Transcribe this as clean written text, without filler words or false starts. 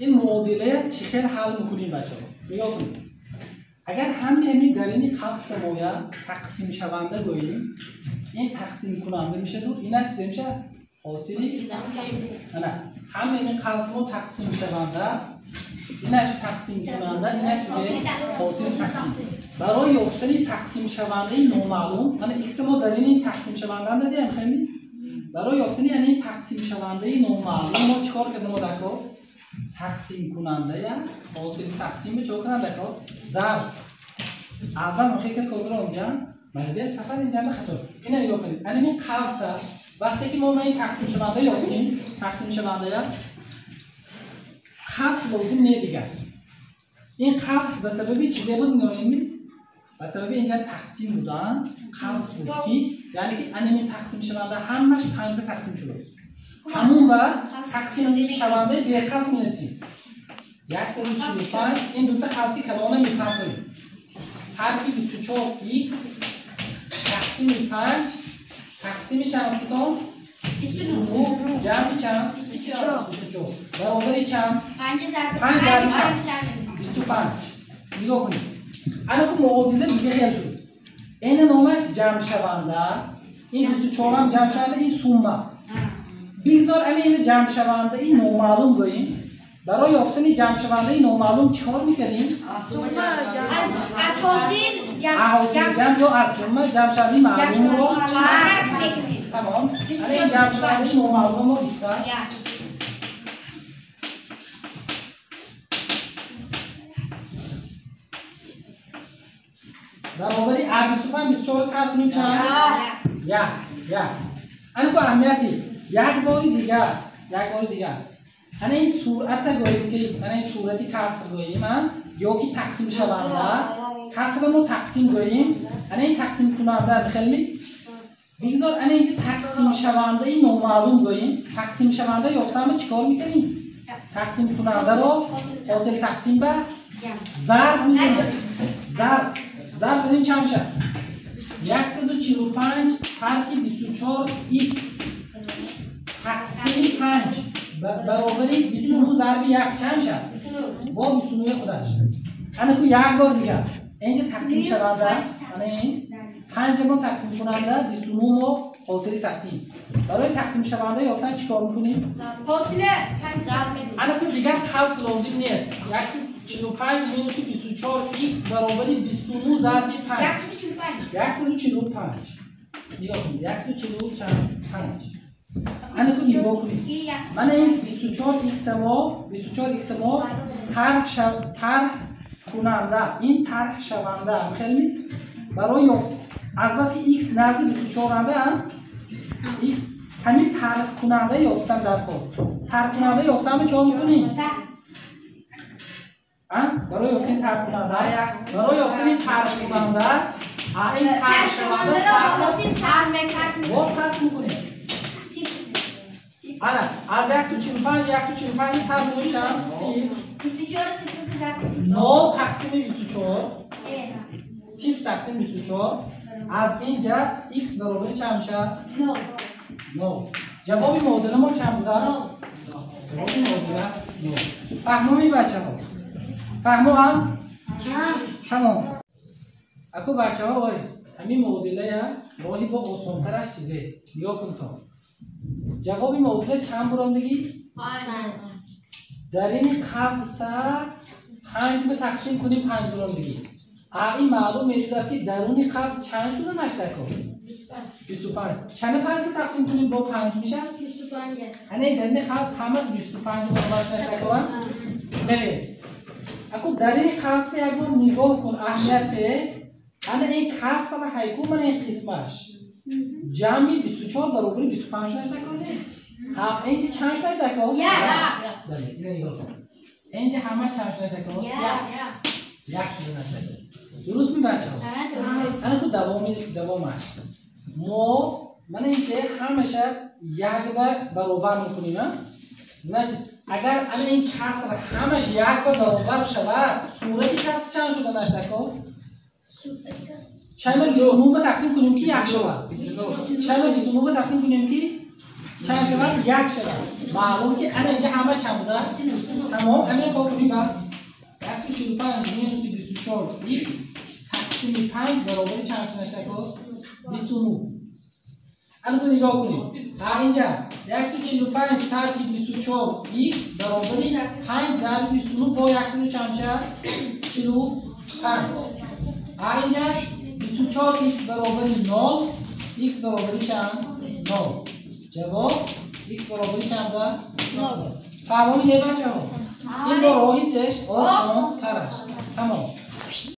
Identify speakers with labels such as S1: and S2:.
S1: ин муодила чӣ хел ҳал мекунем бачаҳо? Нигоҳ кунед. Агар ҳамин дар ини қавс моя тақсим шаванда гӯем, ин тақсим кунанда мешавад, инаш чӣ мешавад? Ҳосили ана ҳамин қавс мо тақсим шаванда, инаш тақсим кунанда, инаш ҳосили тақсим. Барои ёфтани тақсим шавандаи номаълум, ана x мо дар ини тақсим шаванда дадем, хеми? Барои ёфтани ани тақсим шавандаи номаълум мо чикор кардем одако? Тақсим кунандая ҳосили тақсим чикор кунандако? Зарб. Аъзам охир кодро мегӯям, молодец, фақат ин ҷанба хато. Ина нигоҳ кунед. Ана ин қавса вақте ки мо ин тақсим шаванда ёфтем, тақсим шавандая қавс лозим не дигар. Ин қавс ба сабаби чизе буд медонем? Ба сабаби инҷа тақсим будан қавс буд ки, яъне ки ана ин тақсим шаванда ҳамаш 5 ба тақсим шуд. Ҳамун ба тақсим шавандаи беқавс менависем. 145 ин дута қавси калона мепартоем. Ҳарфи 24x тақсими 5 тақсими чанд футон? 29 ҷамъи чанд? 24. Баробари чанд?
S2: 5 зарб
S1: 25. Нигоҳ кунед. Ана ку муодила дига хел шуд. Ина номаш ҷамъшаванда, ин 24 ҳам ҷамъшаванда, ин сумма. Бигзор ана ина ҷамъшавандаи номаълум гӯем. Барои ёфтани ҷамъшавандаи номаълум чӣ кор мекардем?
S2: Аз ҳосил
S1: ҷамъ ё аз сумма ҷамъшавандаи маълумро тамом. Ана ин ҷамъшавандаи номаълумро иста. Баробари а 25 24 тарк кунем чанд? Як. Як. Ана ку аҳамияти як бори дигар, як бори дигар. Ана ин суръата гӯем ки ана ин сурати каср гӯем, ё ки тақсим шаванда, касрро мо тақсим гӯем, ана ин тақсим кунанда бихелми? Бигзор ана инҷа тақсим шавандаи номаълум гӯем. Тақсим шаванда ёфтанро чӣ кор мекунем? Тақсим кунандаро ҳосил тақсим ба зарб мезанем. Зарб. Зарб кунем чанд мешавад? 145 тарки 24x тақсими 5 баробари 29 зарби 1 чанд мешавад? Бо 29 худаш. Ана ку як бор дигар. Инҷа тақсим шаванда, ана ин 5 мо тақсим кунанда, 29 мо ҳосили тақсим. Барои тақсим шаванда ёфтан чӣ кор мекунем?
S2: Ҳосили 5 зарб медиҳем.
S1: Ана ку дигар қавс лозим нест. 145 минус 24x баробари 29 зарби 5.
S2: 145.
S1: 145. Нигоҳ кунед. 145. Ана ку нигоҳ кунед. Мана ин 24x мо, 24x мо тарҳ кунанда, ин тарҳ шаванда, хелми? Барои ёфт аз бас ки x назди 24 анда, x ҳамин тарҳ кунанда ёфтан дар кор. Тарҳ кунанда ёфтанро чӣ мекунем? Барои ёфтани тарҳ кунанда, барои ёфтани тарҳ кунанда, ин тарҳ шаванда бо тарҳ мекунем. Ана аз 145 145 тарҳ кунем чанд? 0 0 тақсими 24 0 тақсим 24 аз инҷа x баробари чанд мешавад?
S2: 0.
S1: 0. Ҷавоби муодила мо чанд будааст? Ҷавоби муодила 0. Фаҳмомӣ бачаҳо? Фаҳмоам? Тамом. Аку бачаҳо, ой, ҳамин муодилая роҳи бо осонтараш чизе. Нигоҳ кун то. Ҷавоби муодила чанд бурондагӣ? Дар ини қавса 5 ба тақсим кунем 5 бурондагӣ. А ин маълум мешудааст ки даруни қавс чанд шуда наштако? 25. Чанд 5 ба тақсим кунем бо 5 мешавад?
S2: 25.
S1: Ана дар ини қавс ҳамаш 25 баробар наштако? Бубин. Аку дар ини қавс як бор нигоҳ кун аҳамияте. Ана ин касра ҳайку мана ин қисмаш. Ҷамъи 24 баробари 25 шуда наштако? Ҳа, инҷа чанд шуда наштако?
S2: Як.
S1: Бале, ина нигоҳ кун. Инҷа ҳамаш чанд шуда наштако?
S2: Як.
S1: Як шуда наштако. Дуруст ми бачаҳо? Ана ку давомаш. Мо мана инҷа ҳамаша як ба баробар мекунем, а? Значит, агар ана ин каср ҳамаш як ба баробар шавад, сурати каср чанд шуда наштако? Чанд 29 ба тақсим кунем ки як шавад? Чанд 29 ба тақсим кунем ки Чанд шавад? Як шавад. Маълум ки ана инҷа ҳама чанд будааст? Тамом, ҳамин кор кунем бас. 145 минуси 24 х тақсими 5 баробари чанд шуд? 29. Ана нигоҳ кунед. Инҷа 145 тарҳи 24 х баробари 5 зарби 29 бо 100 чанд мешавад? 45. Инҷа 24 х баробари 0, х баробари чанд? 0. Ҷавоб х баробари чанд аст? 0. Фаҳмомидед, бачаҳо? Ин бо роҳи чеш осонтараш. Тамом.